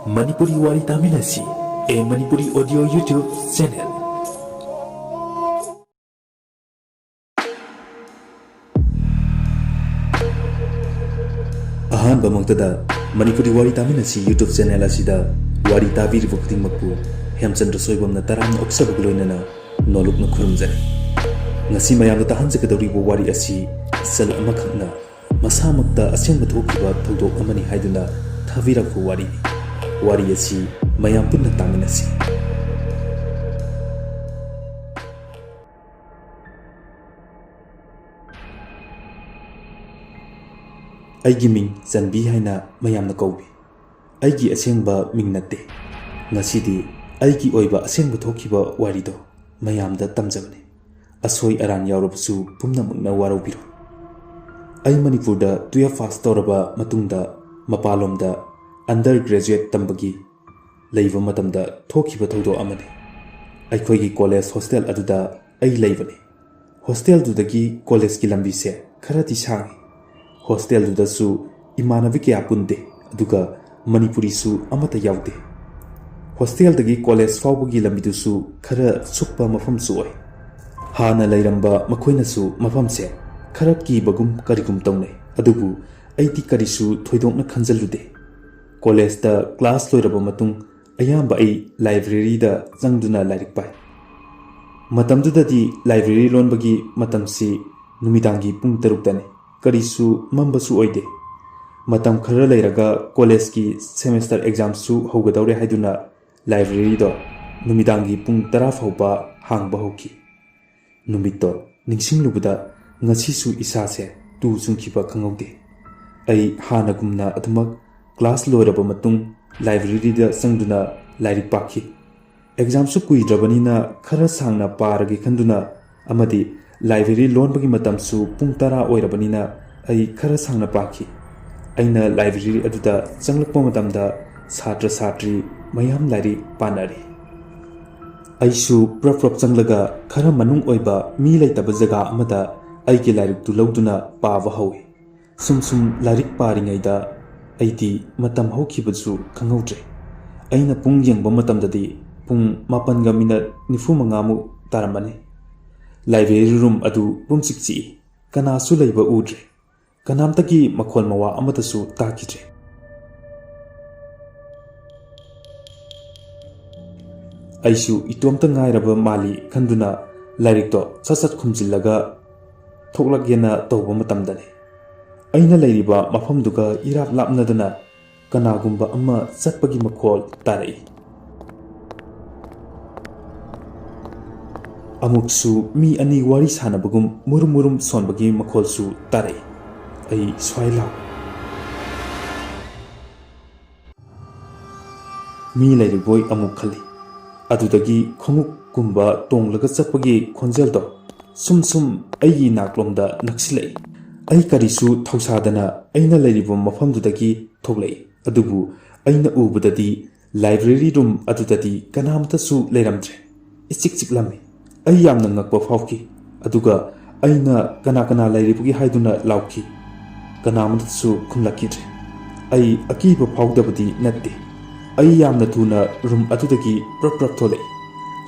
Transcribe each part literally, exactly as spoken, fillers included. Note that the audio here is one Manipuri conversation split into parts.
ꯃꯅꯤꯄꯨꯔꯤ ꯋꯥꯔꯤ ꯇꯥꯃꯤꯟꯅꯁꯤ, A Manipuri Audio YouTube channel꯫ ꯑꯍꯥꯟꯕꯃꯛꯇꯗ Manipuri ꯋꯥꯔꯤ ꯇꯥꯃꯤꯟꯅꯁꯤ YouTube channel ꯑꯁꯤꯗ ꯋꯥꯔꯤ ꯇꯥꯕꯤꯔꯤꯕ ꯈꯨꯗꯤꯡꯃꯛꯄꯨ ꯍꯦꯝꯆꯟꯗ꯭ꯔ ꯁꯣꯏꯕꯝꯅ ꯇꯔꯥꯝꯅ ꯑꯣꯛꯆꯕꯒ ꯂꯣꯏꯅꯅ ꯅꯣꯂꯨꯛꯅ ꯈꯨꯔꯨꯝꯖꯔꯤ꯫ ꯉꯁꯤ ꯃꯌꯥꯝꯗ ꯇꯥꯍꯟꯖꯒꯗꯧꯔꯤꯕ ꯋꯥꯔꯤ ꯑꯁꯤ ꯏꯆꯜ ꯑꯃꯈꯛꯅ ꯃꯁꯥꯃꯛꯇ ꯑꯁꯦꯡꯕ ꯊꯣꯛꯈꯤꯕ ꯊꯧꯗꯣꯛ ꯑꯃꯅꯤ ꯍꯥꯏꯗꯨꯅ ꯊꯥꯕꯤꯔꯛꯄ ꯋꯥꯔꯤꯅꯤ꯫ ꯋꯥꯔꯤ ꯑꯁꯤ ꯃꯌꯥꯝ ꯄꯨꯟꯅ ꯇꯥꯃꯤꯟꯅꯁꯤ꯫ ꯑꯩꯒꯤ ꯃꯤꯡ ꯆꯟꯕꯤ ꯍꯥꯏꯅ ꯃꯌꯥꯝꯅ ꯀꯧꯏ꯫ ꯑꯩꯒꯤ ꯑꯁꯦꯡꯕ ꯃꯤꯡ ꯅꯠꯇꯦ꯫ ꯉꯁꯤꯗꯤ ꯑꯩꯒꯤ ꯑꯣꯏꯕ ꯑꯁꯦꯡꯕ ꯊꯣꯛꯈꯤꯕ ꯋꯥꯔꯤꯗꯣ ꯃꯌꯥꯝꯗ ꯇꯝꯖꯕꯅꯤ꯫ ꯑꯁꯣꯏ ꯑꯔꯥꯟ ꯌꯥꯎꯔꯕꯁꯨ ꯄꯨꯝꯅꯃꯛꯅ ꯋꯥꯔꯧꯕꯤꯔꯣꯏ꯫ ꯑꯩ ꯃꯅꯤꯄꯨꯔꯗ twelve pass ꯇꯧꯔꯕ ꯃꯇꯨꯡꯗ ꯃꯄꯥꯟꯂꯣꯝꯗ under graduate ꯇꯝꯕꯒꯤ ꯂꯩꯕ ꯃꯇꯝꯗ ꯊꯣꯛꯈꯤꯕ ꯊꯧꯗꯣꯛ ꯑꯃꯅꯤ꯫ ꯑꯩꯈꯣꯏꯒꯤ college hostel ꯑꯗꯨꯗ ꯑꯩ ꯂꯩꯕꯅꯤ꯫ Hostelꯗꯨꯗꯒꯤ collegeꯀꯤ ꯂꯝꯕꯤꯁꯦ ꯈꯔꯗꯤ ꯁꯥꯡꯉꯤ꯫ Hostelꯗꯨꯗꯁꯨ ꯏꯃꯥꯟꯅꯕꯤ ꯀꯌꯥ ꯄꯨꯟꯗꯦ, ꯑꯗꯨꯒ ꯃꯅꯤꯄꯨꯔꯤꯁꯨ ꯑꯃꯠꯇ ꯌꯥꯎꯗꯦ꯫ Hostelꯗꯒꯤ college ꯐꯥꯎꯕꯒꯤ ꯂꯝꯕꯤꯗꯨꯁꯨ ꯈꯔ ꯁꯨꯛꯄ ꯃꯐꯝꯁꯨ ꯑꯣꯏ꯫ ꯍꯥꯟꯅ ꯂꯩꯔꯝꯕ ꯃꯈꯣꯏꯅꯁꯨ ꯃꯐꯝꯁꯦ ꯈꯔ ꯀꯤꯕꯒꯨꯝ ꯀꯔꯤꯒꯨꯝ ꯇꯧꯅꯩ, ꯑꯗꯨꯕꯨ ꯑꯩꯗꯤ ꯀꯔꯤꯁꯨ ꯊꯣꯏꯗꯣꯛꯅ ꯈꯟꯖꯜꯂꯨꯗꯦ꯫ Collegeꯇ class ꯂꯣꯏꯔꯕ ꯃꯇꯨꯡ ꯑꯌꯥꯝꯕ ꯑꯩ libraryꯗ ꯆꯪꯗꯨꯅ ꯂꯥꯏꯔꯤꯛ ꯄꯥꯏ꯫ ꯃꯇꯝꯗꯨꯗꯗꯤ library ꯂꯣꯟꯕꯒꯤ ꯃꯇꯝꯁꯤ ꯅꯨꯃꯤꯗꯥꯡꯒꯤ ꯄꯨꯡ ꯇꯔꯨꯛꯇꯅꯤ꯫ ꯀꯔꯤꯁꯨ ꯃꯝꯕꯁꯨ ꯑꯣꯏꯗꯦ꯫ ꯃꯇꯝ ꯈꯔ ꯂꯩꯔꯒ collegeꯀꯤ semester examꯁꯨ ꯍꯧꯒꯗꯧꯔꯦ ꯍꯥꯏꯗꯨꯅ libraryꯗꯣ ꯅꯨꯃꯤꯗꯥꯡꯒꯤ ꯄꯨꯡ ꯇꯔꯥ ꯐꯥꯎꯕ ꯍꯥꯡꯕ ꯍꯧꯈꯤ꯫ ꯅꯨꯃꯤꯠꯇꯣ ꯅꯤꯡꯁꯤꯡꯂꯨꯕꯗ ꯉꯁꯤꯁꯨ ꯏꯁꯥꯁꯦ ꯇꯨ ꯆꯨꯡꯈꯤꯕ ꯈꯪꯍꯧꯗꯦ꯫ ꯑꯩ ꯍꯥꯟꯅꯒꯨꯝꯅ ꯑꯗꯨꯃꯛ class ꯂꯣꯏꯔꯕ ꯃꯇꯨꯡ libraryꯗ ꯆꯪꯗꯨꯅ ꯂꯥꯏꯔꯤꯛ ꯄꯥꯈꯤ꯫ Examꯁꯨ ꯀꯨꯏꯗ꯭ꯔꯕꯅꯤꯅ ꯈꯔ ꯁꯥꯡꯅ ꯄꯥꯔꯒꯦ ꯈꯟꯗꯨꯅ ꯑꯃꯗꯤ library ꯂꯣꯟꯕꯒꯤ ꯃꯇꯝꯁꯨ ꯄꯨꯡ ꯇꯔꯥ ꯑꯣꯏꯔꯕꯅꯤꯅ ꯑꯩ ꯈꯔ ꯁꯥꯡꯅ ꯄꯥꯈꯤ꯫ ꯑꯩꯅ library ꯑꯗꯨꯗ ꯆꯪꯂꯛꯄ ꯃꯇꯝꯗ ꯁꯥꯇ꯭ꯔ ꯁꯥꯇ꯭ꯔꯤ ꯃꯌꯥꯝ ꯂꯥꯏꯔꯤꯛ ꯄꯥꯅꯔꯤ꯫ ꯑꯩꯁꯨ ꯄ꯭ꯔꯞ ꯄ꯭ꯔꯞ ꯆꯪꯂꯒ ꯈꯔ ꯃꯅꯨꯡ ꯑꯣꯏꯕ ꯃꯤ ꯂꯩꯇꯕ ꯖꯒꯥ ꯑꯃꯗ ꯑꯩꯒꯤ ꯂꯥꯏꯔꯤꯛꯇꯨ ꯂꯧꯗꯨꯅ ꯄꯥꯕ ꯍꯧꯏ꯫ ꯁꯨꯝ ꯁꯨꯝ ꯂꯥꯏꯔꯤꯛ ꯄꯥꯔꯤꯉꯩꯗ ꯑꯩꯗꯤ ꯃꯇꯝ ꯍꯧꯈꯤꯕꯁꯨ ꯈꯪꯍꯧꯗ꯭ꯔꯦ꯫ ꯑꯩꯅ ꯄꯨꯡ ꯌꯦꯡꯕ ꯃꯇꯝꯗꯗꯤ ꯄꯨꯡ ꯃꯥꯄꯟꯒ ꯃꯤꯅꯠ ꯅꯤꯐꯨ ꯃꯉꯥꯃꯨꯛ ꯇꯥꯔꯝꯃꯅꯤ꯫ ꯂꯥꯏꯕ꯭ꯔꯦꯔꯤ ꯔꯨꯝ ꯑꯗꯨ ꯄꯨꯝꯆꯤꯛ ꯆꯤꯛꯏ꯫ ꯀꯅꯥꯁꯨ ꯂꯩꯕ ꯎꯗ꯭ꯔꯦ꯫ ꯀꯅꯥꯝꯇꯒꯤ ꯃꯈꯣꯜ ꯃꯋꯥ ꯑꯃꯠꯇꯁꯨ ꯇꯥꯈꯤꯗ꯭ꯔꯦ꯫ ꯑꯩꯁꯨ ꯏꯇꯣꯝꯇ ꯉꯥꯏꯔꯕ ꯃꯥꯜꯂꯤ ꯈꯟꯗꯨꯅ ꯂꯥꯏꯔꯤꯛꯇꯣ ꯁꯠ ꯁꯠ ꯈꯨꯝꯖꯤꯜꯂꯒ ꯊꯣꯛꯂꯛꯒꯦꯅ ꯇꯧꯕ ꯃꯇꯝꯗꯅꯤ, ꯑꯩꯅ ꯂꯩꯔꯤꯕ ꯃꯐꯝꯗꯨꯒ ꯏꯔꯥꯞ ꯂꯥꯞꯅꯗꯅ ꯀꯅꯥꯒꯨꯝꯕ ꯑꯃ ꯆꯠꯄꯒꯤ ꯃꯈꯣꯜ ꯇꯥꯔꯛꯏ꯫ ꯑꯃꯨꯛꯁꯨ ꯃꯤ ꯑꯅꯤ ꯋꯥꯔꯤ ꯁꯥꯟꯅꯕꯒꯨꯝ ꯃꯨꯔꯨꯝ ꯃꯨꯔꯨꯝ ꯁꯣꯟꯕꯒꯤ ꯃꯈꯣꯜꯁꯨ ꯇꯥꯔꯛꯏ꯫ ꯑꯩ ꯁ꯭ꯋꯥꯏ ꯂꯥꯎ꯫ ꯃꯤ ꯂꯩꯔꯤꯕꯣꯏ ꯑꯃꯨꯛ ꯈꯜꯂꯤ꯫ ꯑꯗꯨꯗꯒꯤ ꯈꯣꯡꯎꯞꯀꯨꯝꯕ ꯇꯣꯡꯂꯒ ꯆꯠꯄꯒꯤ ꯈꯣꯟꯖꯦꯜꯗꯣ ꯁꯨꯝ ꯁꯨꯝ ꯑꯩꯒꯤ ꯅꯥꯛꯂꯣꯝꯗ ꯅꯛꯁꯤꯜꯂꯛꯏ꯫ ꯑꯩ ꯀꯔꯤꯁꯨ ꯊꯧꯁꯥꯗꯅ ꯑꯩꯅ ꯂꯩꯔꯤꯕ ꯃꯐꯝꯗꯨꯗꯒꯤ ꯊꯣꯛꯂꯛꯏ꯫ ꯑꯗꯨꯕꯨ ꯑꯩꯅ ꯎꯕꯗꯗꯤ ꯂꯥꯏꯕ꯭ꯔꯦꯔꯤ ꯔꯨꯝ ꯑꯗꯨꯗꯗꯤ ꯀꯅꯥꯃꯠꯇꯁꯨ ꯂꯩꯔꯝꯗ꯭ꯔꯦ꯫ ꯏꯆꯤꯛ ꯆꯤꯛꯂꯝꯃꯤ꯫ ꯑꯩ ꯌꯥꯝꯅ ꯉꯛꯄ ꯐꯥꯎꯈꯤ꯫ ꯑꯗꯨꯒ ꯑꯩꯅ "ꯀꯅꯥ ꯀꯅꯥ ꯂꯩꯔꯤꯕꯒꯦ?" ꯍꯥꯏꯗꯨꯅ ꯂꯥꯎꯈꯤ꯫ ꯀꯅꯥꯃꯠꯇꯁꯨ ꯈꯨꯝꯂꯛꯈꯤꯗ꯭ꯔꯦ꯫ ꯑꯩ ꯑꯀꯤꯕ ꯐꯥꯎꯗꯕꯗꯤ ꯅꯠꯇꯦ꯫ ꯑꯩ ꯌꯥꯝꯅ ꯊꯨꯅ ꯔꯨꯝ ꯑꯗꯨꯗꯒꯤ ꯄ꯭ꯔꯞ ꯄ꯭ꯔꯞ ꯊꯣꯛꯂꯛꯏ꯫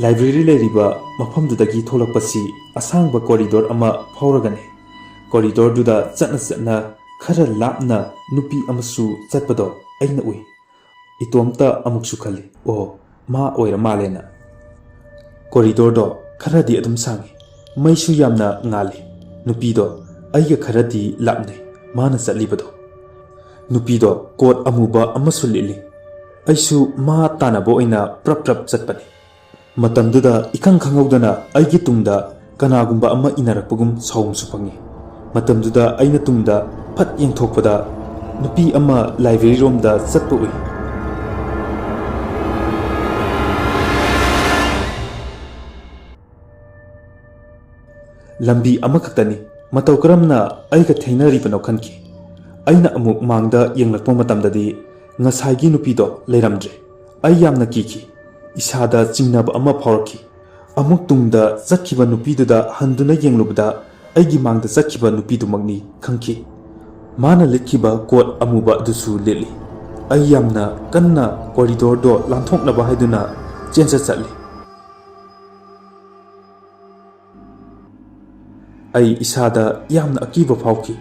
ꯂꯥꯏꯕ꯭ꯔꯦꯔꯤ ꯂꯩꯔꯤꯕ ꯃꯐꯝꯗꯨꯗꯒꯤ ꯊꯣꯛꯂꯛꯄꯁꯤ ꯑꯁꯥꯡꯕ ꯀꯣꯔꯤꯗꯣꯔ ꯑꯃ ꯐꯥꯎꯔꯒꯅꯤ꯫ ꯀꯣꯔꯤꯗꯣꯔꯗꯨꯗ ꯆꯠꯅ ꯆꯠꯅ ꯈꯔ ꯂꯥꯞꯅ ꯅꯨꯄꯤ ꯑꯃꯁꯨ ꯆꯠꯄꯗꯣ ꯑꯩꯅ ꯎꯏ꯫ ꯏꯇꯣꯝꯇ ꯑꯃꯨꯛꯁꯨ ꯈꯜꯂꯤ, "ꯑꯣ, ꯃꯥ ꯑꯣꯏꯔ ꯃꯥꯜꯂꯦꯅ"꯫ ꯀꯣꯔꯤꯗꯣꯔꯗꯣ ꯈꯔꯗꯤ ꯑꯗꯨꯝ ꯁꯥꯡꯉꯤ, ꯃꯩꯁꯨ ꯌꯥꯝꯅ ꯉꯥꯜꯂꯤ꯫ ꯅꯨꯄꯤꯗꯣ ꯑꯩꯒ ꯈꯔꯗꯤ ꯂꯥꯞꯅꯩ, ꯃꯥꯅ ꯆꯠꯂꯤꯕꯗꯣ꯫ ꯅꯨꯄꯤꯗꯣ ꯀꯣꯠ ꯑꯃꯨꯕ ꯑꯃꯁꯨ ꯂꯤꯠꯂꯤ꯫ ꯑꯩꯁꯨ ꯃꯥ ꯇꯥꯟꯅꯕ ꯑꯣꯏꯅ ꯄ꯭ꯔꯞ ꯄ꯭ꯔꯞ ꯆꯠꯄꯅꯤ꯫ ꯃꯇꯝꯗꯨꯗ ꯏꯈꯪ ꯈꯪꯍꯧꯗꯅ ꯑꯩꯒꯤ ꯇꯨꯡꯗ ꯀꯅꯥꯒꯨꯝꯕ ꯑꯃ ꯏꯟꯅꯔꯛꯄꯒꯨꯝ ꯁꯥꯎꯝꯁꯨ ꯐꯪꯉꯤ꯫ ꯃꯇꯝꯗꯨꯗ ꯑꯩꯅ ꯇꯨꯡꯗ ꯐꯠ ꯌꯦꯡꯊꯣꯛꯄꯗ ꯅꯨꯄꯤ ꯑꯃ ꯂꯥꯏꯕ꯭ꯔꯦꯔꯤ ꯔꯣꯝꯗ ꯆꯠꯄ ꯎꯏ꯫ ꯂꯝꯕꯤ ꯑꯃꯈꯛꯇꯅꯤ꯫ ꯃꯇꯧ ꯀꯔꯝꯅ ꯑꯩꯒ ꯊꯦꯡꯅꯔꯤꯕꯅꯣ ꯈꯟꯈꯤ꯫ ꯑꯩꯅ ꯑꯃꯨꯛ ꯃꯥꯡꯗ ꯌꯦꯡꯂꯛꯄ ꯃꯇꯝꯗꯗꯤ ꯉꯁꯥꯏꯒꯤ ꯅꯨꯄꯤꯗꯣ ꯂꯩꯔꯝꯗ꯭ꯔꯦ꯫ ꯑꯩ ꯌꯥꯝꯅ ꯀꯤꯈꯤ꯫ ꯏꯁꯥꯗ ꯆꯤꯡꯅꯕ ꯑꯃ ꯐꯥꯎꯔꯛꯈꯤ꯫ ꯑꯃꯨꯛ ꯇꯨꯡꯗ ꯆꯠꯈꯤꯕ ꯅꯨꯄꯤꯗꯨꯗ ꯍꯟꯗꯨꯅ ꯌꯦꯡꯂꯨꯕꯗ ꯑꯩꯒꯤ ꯃꯥꯡꯗ ꯆꯠꯈꯤꯕ ꯅꯨꯄꯤꯗꯨꯃꯛꯅꯤ ꯈꯪꯈꯤ꯫ ꯃꯥꯅ ꯂꯤꯠꯈꯤꯕ ꯀꯣꯠ ꯑꯃꯨꯕ ꯑꯗꯨꯁꯨ ꯂꯤꯠꯂꯤ꯫ ꯑꯩ ꯌꯥꯝꯅ ꯀꯟꯅ ꯀꯣꯔꯤꯗꯣꯔꯗꯣ ꯂꯥꯟꯊꯣꯛꯅꯕ ꯍꯥꯏꯗꯨꯅ ꯆꯦꯟꯆꯠ ꯆꯠꯂꯤ꯫ ꯑꯩ ꯏꯁꯥꯗ ꯌꯥꯝꯅ ꯑꯀꯤꯕ ꯐꯥꯎꯈꯤ꯫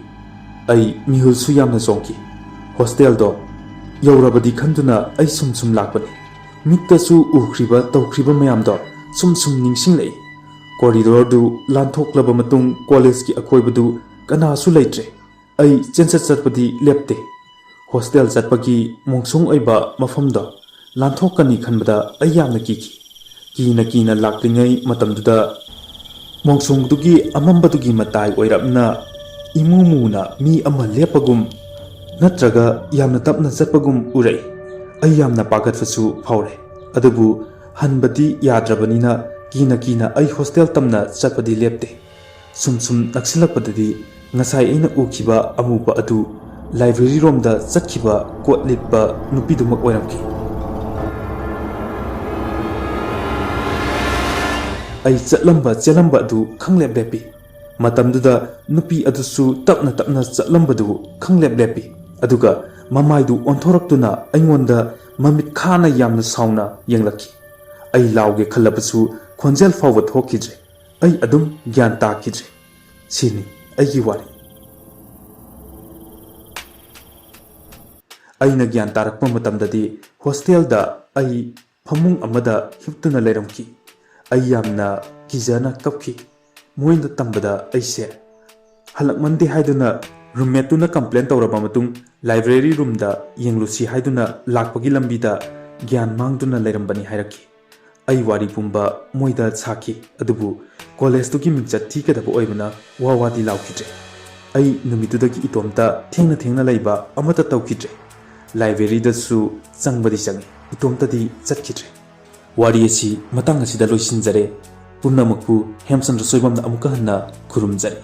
ꯑꯩ ꯃꯤꯍꯨꯜꯁꯨ ꯌꯥꯝꯅ ꯆꯣꯡꯈꯤ꯫ ꯍꯣꯁꯇꯦꯜꯗꯣ ꯌꯧꯔꯕꯗꯤ ꯈꯟꯗꯨꯅ ꯑꯩ ꯁꯨꯝ ꯁꯨꯝ ꯂꯥꯛꯄꯅꯤ꯫ ꯃꯤꯠꯇꯁꯨ ꯎꯈ꯭ꯔꯤꯕ ꯇꯧꯈ꯭ꯔꯤꯕ ꯃꯌꯥꯝꯗꯣ ꯁꯨꯝ ꯁꯨꯝ ꯅꯤꯡꯁꯤꯡꯂꯛꯏ꯫ ꯀꯣꯔꯤꯗꯣꯔꯗꯨ ꯂꯥꯟꯊꯣꯛꯂꯕ ꯃꯇꯨꯡ ꯀꯣꯂꯦꯖꯀꯤ ꯑꯀꯣꯏꯕꯗꯨ ꯀꯅꯥꯁꯨ ꯂꯩꯇ꯭ꯔꯦ꯫ ꯑꯩ ꯆꯦꯟꯆꯠ ꯆꯠꯄꯗꯤ ꯂꯦꯞꯇꯦ꯫ ꯍꯣꯁꯇꯦꯜ ꯆꯠꯄꯒꯤ ꯃꯣꯡꯁꯣꯡ ꯑꯣꯏꯕ ꯃꯐꯝꯗꯣ ꯂꯥꯟꯊꯣꯛꯀꯅꯤ ꯈꯟꯕꯗ ꯑꯩ ꯌꯥꯝꯅ ꯀꯤꯈꯤ꯫ ꯀꯤꯅ ꯀꯤꯅ ꯂꯥꯛꯂꯤꯉꯩ ꯃꯇꯝꯗꯨꯗ ꯃꯣꯡꯁꯣꯡꯗꯨꯒꯤ ꯑꯃꯝꯕꯗꯨꯒꯤ ꯃꯇꯥꯏ ꯑꯣꯏꯔꯞꯅ ꯏꯃꯨ ꯃꯨꯅ ꯃꯤ ꯑꯃ ꯂꯦꯞꯄꯒꯨꯝ ꯅꯠꯇ꯭ꯔꯒ ꯌꯥꯝꯅ ꯇꯞꯅ ꯆꯠꯄꯒꯨꯝ ꯎꯔꯛꯏ꯫ ꯑꯩ ꯌꯥꯝꯅ ꯄꯥꯈꯠꯄꯁꯨ ꯐꯥꯎꯔꯦ꯫ ꯑꯗꯨꯕꯨ ꯍꯟꯕꯗꯤ ꯌꯥꯗ꯭ꯔꯕꯅꯤꯅ ꯀꯤꯅ ꯀꯤꯅ ꯑꯩ ꯍꯣꯁꯇꯦꯜ ꯇꯝꯅ ꯆꯠꯄꯗꯤ ꯂꯦꯞꯇꯦ꯫ ꯁꯨꯝ ꯁꯨꯝ ꯅꯛꯁꯤꯜꯂꯛꯄꯗꯗꯤ ꯉꯁꯥꯏ ꯑꯩꯅ ꯎꯈꯤꯕ ꯑꯃꯨꯕ ꯑꯗꯨ ꯂꯥꯏꯕ꯭ꯔꯦꯔꯤ ꯔꯣꯝꯗ ꯆꯠꯈꯤꯕ ꯀꯣꯠ ꯂꯤꯠꯄ ꯅꯨꯄꯤꯗꯨꯃꯛ ꯑꯣꯏꯔꯝꯈꯤ꯫ ꯑꯩ ꯆꯠꯂꯝꯕ ꯆꯦꯜꯂꯝꯕ ꯑꯗꯨ ꯈꯪꯂꯦꯞ ꯂꯦꯞꯄꯤ꯫ ꯃꯇꯝꯗꯨꯗ ꯅꯨꯄꯤ ꯑꯗꯨꯁꯨ ꯇꯞꯅ ꯇꯞꯅ ꯆꯠꯂꯝꯕꯗꯨ ꯈꯪꯂꯦꯞ ꯂꯦꯞꯄꯤ꯫ ꯑꯗꯨꯒ ꯃꯃꯥꯏꯗꯨ ꯑꯣꯟꯊꯣꯔꯛꯇꯨꯅ ꯑꯩꯉꯣꯟꯗ ꯃꯃꯤꯠ ꯈꯥꯅ ꯌꯥꯝꯅ ꯁꯥꯎꯅ ꯌꯦꯡꯂꯛꯈꯤ꯫ ꯑꯩ ꯂꯥꯎꯒꯦ ꯈꯜꯂꯕꯁꯨ ꯈꯣꯟꯖꯦꯜ ꯐꯥꯎꯕ ꯊꯣꯛꯈꯤꯗ꯭ꯔꯦ꯫ ꯑꯩ ꯑꯗꯨꯝ ꯒ꯭ꯌꯥꯟ ꯇꯥꯈꯤꯗ꯭ꯔꯦ꯫ ꯁꯤꯅꯤ ꯑꯩꯒꯤ ꯋꯥꯔꯤ꯫ ꯑꯩꯅ ꯒ꯭ꯌꯥꯟ ꯇꯥꯔꯛꯄ ꯃꯇꯝꯗꯗꯤ ꯍꯣꯁꯇꯦꯜꯗ ꯑꯩ ꯐꯃꯨꯡ ꯑꯃꯗ ꯍꯤꯞꯇꯨꯅ ꯂꯩꯔꯝꯈꯤ꯫ ꯑꯩ ꯌꯥꯝꯅ ꯀꯤꯖꯅ ꯀꯞꯈꯤ꯫ ꯃꯣꯏꯅ ꯇꯝꯕꯗ ꯑꯩꯁꯦ ꯍꯜꯂꯛꯃꯟꯗꯦ ꯍꯥꯏꯗꯨꯅ ꯔꯨꯝꯃꯦꯠꯇꯨꯅ ꯀꯝꯄ꯭ꯂꯦꯟ ꯇꯧꯔꯕ ꯃꯇꯨꯡ ꯂꯥꯏꯕ꯭ꯔꯦꯔꯤ ꯔꯨꯝꯗ ꯌꯦꯡꯂꯨꯁꯤ ꯍꯥꯏꯗꯨꯅ ꯂꯥꯛꯄꯒꯤ ꯂꯝꯕꯤꯗ ꯒ꯭ꯌꯥꯟ ꯃꯥꯡꯗꯨꯅ ꯂꯩꯔꯝꯕꯅꯤ ꯍꯥꯏꯔꯛꯈꯤ꯫ ꯑꯩ ꯋꯥꯔꯤ ꯄꯨꯝꯕ ꯃꯣꯏꯗ ꯁꯥꯈꯤ, ꯑꯗꯨꯕꯨ ꯀꯣꯂꯦꯖꯇꯨꯒꯤ ꯃꯤꯡꯆꯠ ꯊꯤꯒꯗꯕ ꯑꯣꯏꯕꯅ ꯋꯥ ꯋꯥꯗꯤ ꯂꯥꯎꯈꯤꯗ꯭ꯔꯦ꯫ ꯑꯩ ꯅꯨꯃꯤꯠꯇꯨꯗꯒꯤ ꯏꯇꯣꯝꯇ ꯊꯦꯡꯅ ꯊꯦꯡꯅ ꯂꯩꯕ ꯑꯃꯠꯇ ꯇꯧꯈꯤꯗ꯭ꯔꯦ꯫ ꯂꯥꯏꯕ꯭ꯔꯦꯔꯤꯗꯁꯨ ꯆꯪꯕꯗꯤ ꯆꯪꯉꯤ, ꯏꯇꯣꯝꯇꯗꯤ ꯆꯠꯈꯤꯗ꯭ꯔꯦ꯫ ꯋꯥꯔꯤ ꯑꯁꯤ ꯃꯇꯥꯡ ꯑꯁꯤꯗ ꯂꯣꯏꯁꯤꯟꯖꯔꯦ꯫ ꯄꯨꯝꯅꯃꯛꯄꯨ ꯍꯦꯝꯆꯟꯗ꯭ꯔ ꯁꯣꯏꯕꯝꯅ ꯑꯃꯨꯛꯀ ꯍꯟꯅ ꯈꯨꯔꯨꯝꯖꯔꯤ꯫